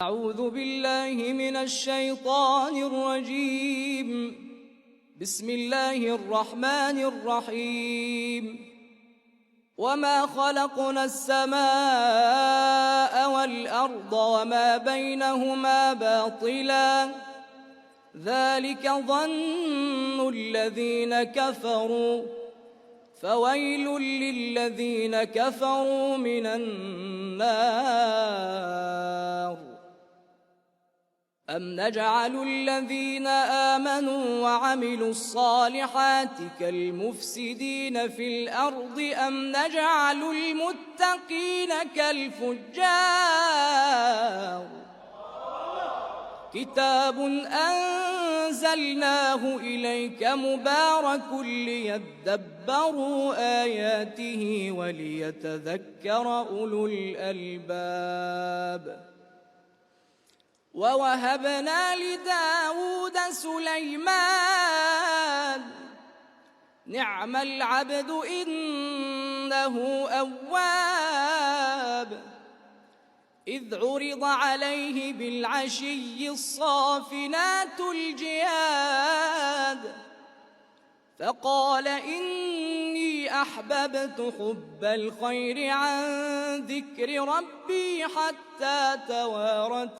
أعوذ بالله من الشيطان الرجيم. بسم الله الرحمن الرحيم. وما خلقنا السماء والأرض وما بينهما باطلا ذلك ظن الذين كفروا فويل للذين كفروا من النار. أم نجعل الذين آمنوا وعملوا الصالحات كالمفسدين في الأرض أم نجعل المتقين كالفجار. كتاب أنزلناه إليك مبارك ليدبروا آياته وليتذكر أولو الألباب. ووهبنا لداود سليمان نعم العبد إنه أواب. إذ عرض عليه بالعشي الصافنات الجياد فقال إني أحببت حب الخير عن ذكر ربي حتى توارت